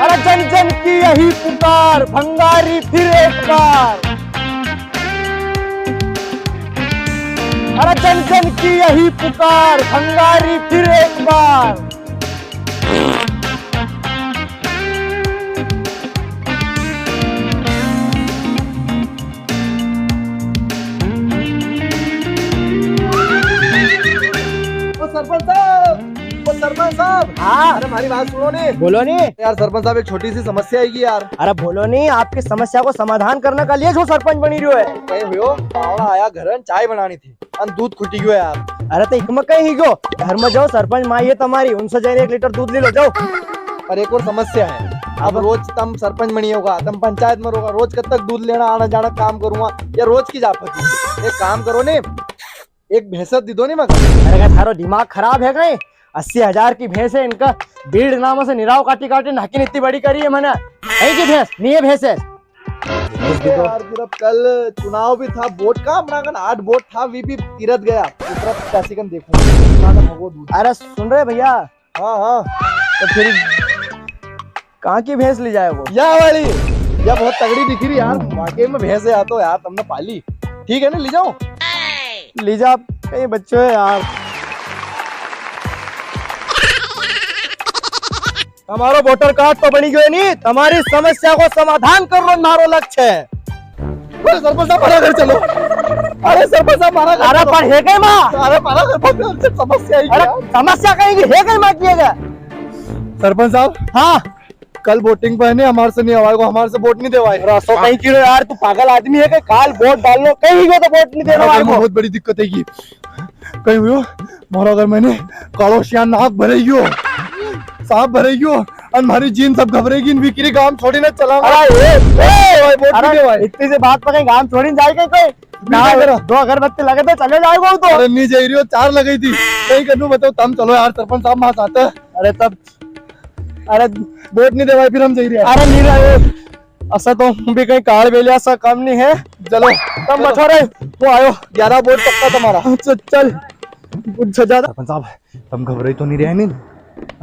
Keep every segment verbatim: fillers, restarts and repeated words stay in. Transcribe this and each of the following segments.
अरे जन जन की यही पुकार, भंगारी फिर एक बार। अरे जन जन की यही पुकार, भंगारी फिर एक बार। ओ सरपंच साहब, ओ सरपंच साहब। हाँ। अरे, म्हारी बात सुनो नी। बोलो नी। यार सरपंच साहब, एक छोटी सी समस्या आएगी यार। अरे बोलो नी, आपकी समस्या को समाधान करने का लिए जो सरपंच बनी रह्यो है। कई हुयो, पावणा आया घर, चाय बनानी थी, अन दूध खुटी गयो यार। अरे तो इकमा कई ही गयो, घर में जाओ, सरपंच माई है तमारी, उनसे जाइने एक लीटर दूध ले लो, जाओ। पर एक और समस्या है, अब अब? रोज तम सरपंच बनी होगा, तम पंचायत में रहोगा, रोज कद तक दूध लेना आना जाना काम करूंगा, या रोज की जाफत है? एक काम करो नी, एक भैंस दी दो नी मगर। अरे का थारो दिमाग खराब है कई? अस्सी हजार की भैंस है इनका, बीड़ नाम से निराव काटी काटी नाकी इतनी बड़ी करी है मैंने। कई की भैंस? नी है भैंस है। भैंस दी दो। यार, फिर अब कल चुनाव भी था, वोट का अपना कन आठ वोट था, वी भी तीरथ गया। दूसरा पचासी कन देखूंगा, ना, ना, वो दूध। अरे सुन रहे भैया, हाँ, हाँ। तो फिर कहाँ की भैंस ले जाएगो? या वाली, या बहुत तगड़ी दिख रही यार, वाकई में भैंस है या तो यार, तुमने पाली। ठीक है ना, ले जाओ। ले जा, कई बच्चो है यार। हमारो वोटर कार्ड तो बनी गयो नी, तुम्हारी समस्या को समाधान करनो म्हारो लक्ष्य है। अरे सरपंच साहब, म्हारा घर चलो। अरे सरपंच साहब, म्हारा घर अरे चलो। पर है कई माँ? अरे म्हारा घर पर समस्या है अरे क्या? समस्या कई की है कई माँ की है क्या? सरपंच साहब। हाँ। कल वोटिंग पे है नी, हमारे से नी आवाएगो, हमारे से वोट नी देवाए। अरे असो कई की रो यार, तू पागल आदमी है क्या? काल वोट डालनो कई गयो तो वोट नी देनो म्हारा घर में आएगो। बहुत बड़ी दिक्कत है की। कई हुयो, म्हारा घर में नी कालो श्याम नाग भरे गयो, सांप भरे गयो, अन म्हारी जीन सब घबरेगी, इन विक्री गांव छोड़ी ने चला। अरे, ए, ए, भाई, वोट अरे, नी देवाए। इतनी सी बात पर कई गांव छोड़ी ने जाए कई कोई? नी ना, जाए करा। दो अगरबत्ती लगे तो चले जाएगो तो। अरे, नी जाई रियो, चार लगाई थी। कई करनू बताओ, तम चलो यार, सरपंच साहब म्हारा साथ है। अरे, तब, अरे, वोट नी देवाए, फिर हम जाई रिया। अरे, नी रहे। असा तो हूँ भी कई काल बेलिया सा कम नी है। चलो, तम चलो। बठो रे, वो आयो। ग्यारह वोट पक्का तुम्हारा। चल, चल। कुछ ज्यादा। सरपंच साहब, तम घबराई तो नी रहे नी?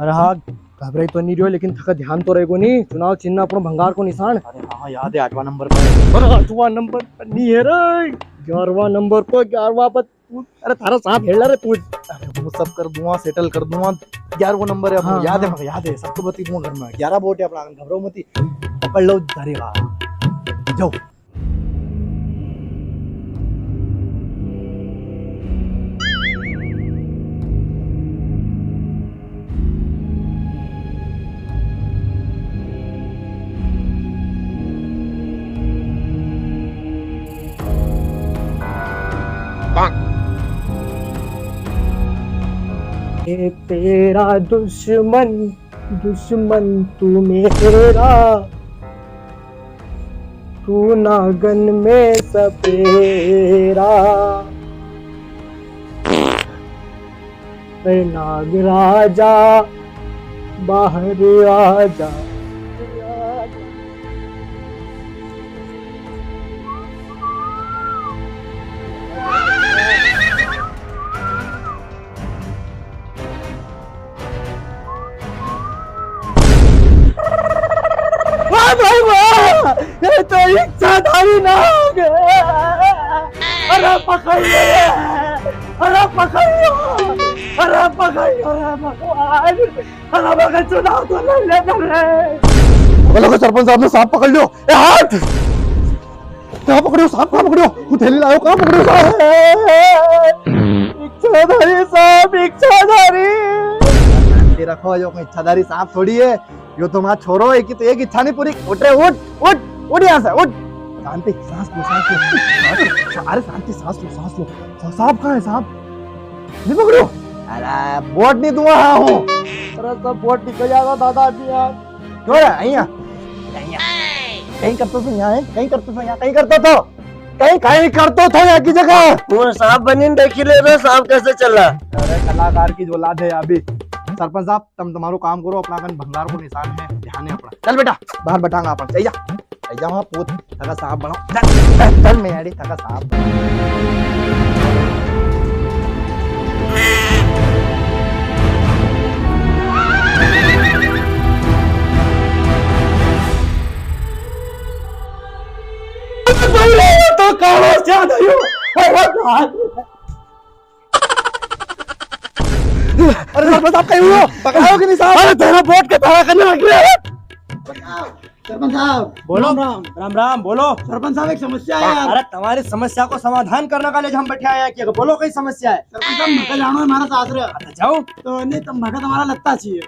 अरे हाँ, घबराई तो नी रहो, लेकिन थका ध्यान तो रहेगो नी। चुनाव चिन्ह अपनो भंगार को निशान। अरे हाँ, हाँ, याद है, आठवां नंबर पर। अरे आठवां नंबर पर नी है रे, ग्यारहवां नंबर पर, ग्यारहवां पर। अरे थारा सांप हेला रे तू। अरे वो सब कर दूंगा, सेटल कर दूंगा। ग्यारहवां नंबर है अपनो, हाँ, याद है, हाँ। मगर याद है, सबको बती दूंगा घर में। ग्यारह वोट है अपना, घबराओ मती। पकड़ लो, धरेगा। जाओ। ये तेरा दुश्मन, दुश्मन तू मेरा, तू नागन में सपेरा। ए नाग राजा, बाहर आजा। वाह भाई वाह, ये तो इच्छाधारी नाग है। अरे पकड़ ले, अरे पकड़ लो, अरे पकड़ लो, अरे भगवान, अरे मगर चुनाव तो लड़ ले रे। बोलो, सरपंच साहब ने सांप पकड़ लियो। ए, हाथ! कहाँ पकड़ियो सांप, कहाँ पकड़ियो? वो थैली लायो, कहाँ पकड़ियो सांप? इच्छाधारी सांप, इच्छाधारी। शांति रखो, यो कोई इच्छाधारी सांप थोड़ी है, यो तो मारो छोरो है कि तो एक इच्छा नहीं पूरी। उठ रे, उठ, उठ, उठ यहाँ से, उठ। शांति, सांस लो, सांस लो। अरे शांति, सांस लो, सांस लो। सा-, सांप कहाँ है, सांप? नहीं पकड़ियो? अरे वोट नहीं दूंगा, हाँ हूँ। अरे सब वोट निकल जाएगा दादा जी यार। क्यों रे, अइयां? अइयां। कई करतो थो यहाँ, हैं? कई करतो थो यहाँ, कई करतो थो? कई, कई करतो थो यहाँ की जगह? वो सांप बनीन देखी ले रे, सांप कैसे चला? अरे, कलाकार की जो औलाद है अभी। सरपंच साहब, तम तुम्हारो काम करो, अपना कन भंगार को निशान है, ध्यान है अपना। चल बेटा, बाहर बैठांगा अपन, चल जा। चल जा वहाँ पूत, थका सांप बनाओ। चल, चल, चल, मैं आड़ी, थका सांप। अरे सरपंच साहब, कहीं हुआ? पकड़ाओ कि नहीं साहब? अरे तेरा वोट के तारा करने लग गया है। सरपंच साहब। बोलो। राम राम। राम राम, बोलो। सरपंच साहब, एक समस्या है यार। अरे, तुम्हारी समस्या को समाधान करने का लिए हम बैठे आए हैं कि बोलो, कई समस्या है? सरपंच साहब, म्हाका जाणो है म्हारा सासरे। अच्छा, जाओ। तो नहीं, तो म्हाका तुम्हारा लत्ता चाहिए।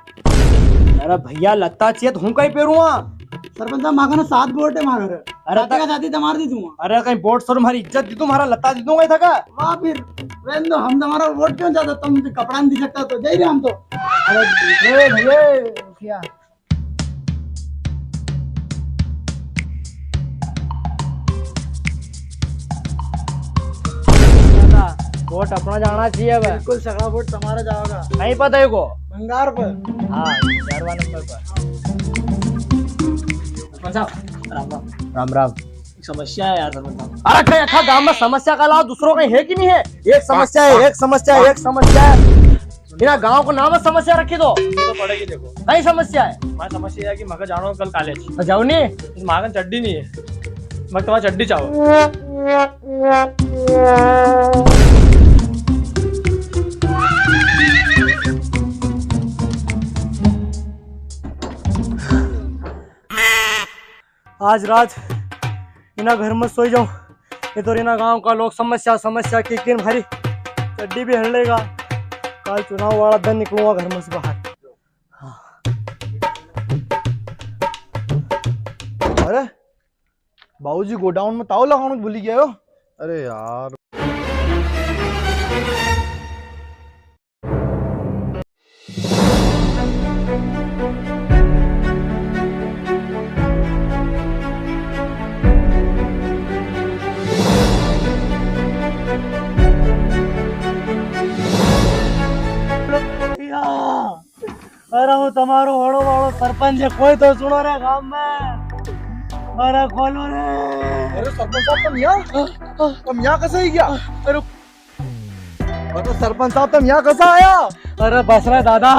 अरे भैया, लत्ता चाहिए तो हूँ कई पेरूँगा? सरपंच साहब, म्हाका ना सात वोट है म्हारे। अरे साथी तो का साथी तो मार दी दूंगा। अरे, कई वोट सरू म्हारी इज्जत दी दूँ, म्हारा लत्ता दी दूंगा इधर का। वाह, फिर रहने दो, हम तुम्हारा वोट क्यों चाहते, तुम कपड़ा नहीं दी सकता तो जाइए हम तो। अरे, ए भैया, क्या? दादा, वोट अपना जाना चाहिए बे। बिल्कुल सगला वोट तुम्हारा जावेगा। कहीं पर देखो? भंगार पर। हाँ, ग्यारहवाँ नंबर पर। सरपंच साहब, राम राम। राम राम। एक समस्या है यार सरपंच साहब। अरे, कई आखा गांव में समस्या का अलावा दूसरो कई है कि नहीं है? एक समस्या है, एक समस्या है, एक समस्या है। इना गांव को नाम समस्या रखी दो। ये तो पड़ेगी, देखो। कई समस्या है? म्हारी समस्या है कि म्हाका जाणो कल कॉलेज। तो जाओ नी। म्हाका चड्डी नहीं है, म्हाका तुम्हारी चड्डी चाहो। आज रात इना घर में सोई जाऊं, ये तो इना गांव का लोग समस्या समस्या की किन भारी चड्डी भी हर लेगा। काल चुनाव वाला दिन निकलूंगा घर में से बाहर। हाँ। अरे बाबूजी, गोडाउन में ताव लगाणो भूली गया हो। अरे यार। अरे, हूँ तमारो होड़ो वालो सरपंच है, कोई तो सुणो रे गांव में। अरे, खोलो रे। अरे, सरपंच साहब, तम यां? तम यां कसे आई गया? अरे, अरे, सरपंच साहब, तम यां कसे आया? अरे, बस रे दादा,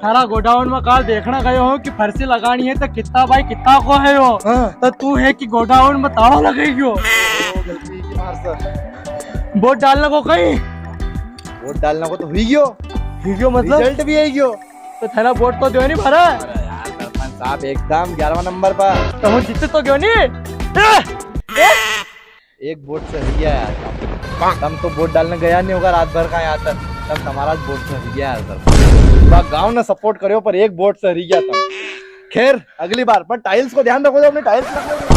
थारा गोडाउन में काल देखणा गयो हूँ कि फरसी लगाणी है, तो कित्ता बाय कित्ता को है यो? हाँ। तो तू है कि गोडाउन में ताला लगाई गयो? ओ, गलती की मार से। वोट डालणा को कई? वोट डालणा को तो हुई गयो। हुई गयो मतलब? रिजल्ट भी आई गयो। तो थारा वोट तो दियो नी भरा। अरे यार सरपंच साहब, एकदम ग्यारहवाँ नंबर पर। तो हूँ जीती तो गयो नी। ए, ए। एक वोट से हुई गया यार। तम तो वोट डालने गया नी होगा रात भर का यां तक। तम तमारा वोट से हुई गया यार सरपंच। पूरा गांव ने सपोर्ट करियो पर एक वोट से हुई गया तम। खैर, अगली बार, पर टाइल्स को ध्यान रखो, जो अपने टाइल्स रखो।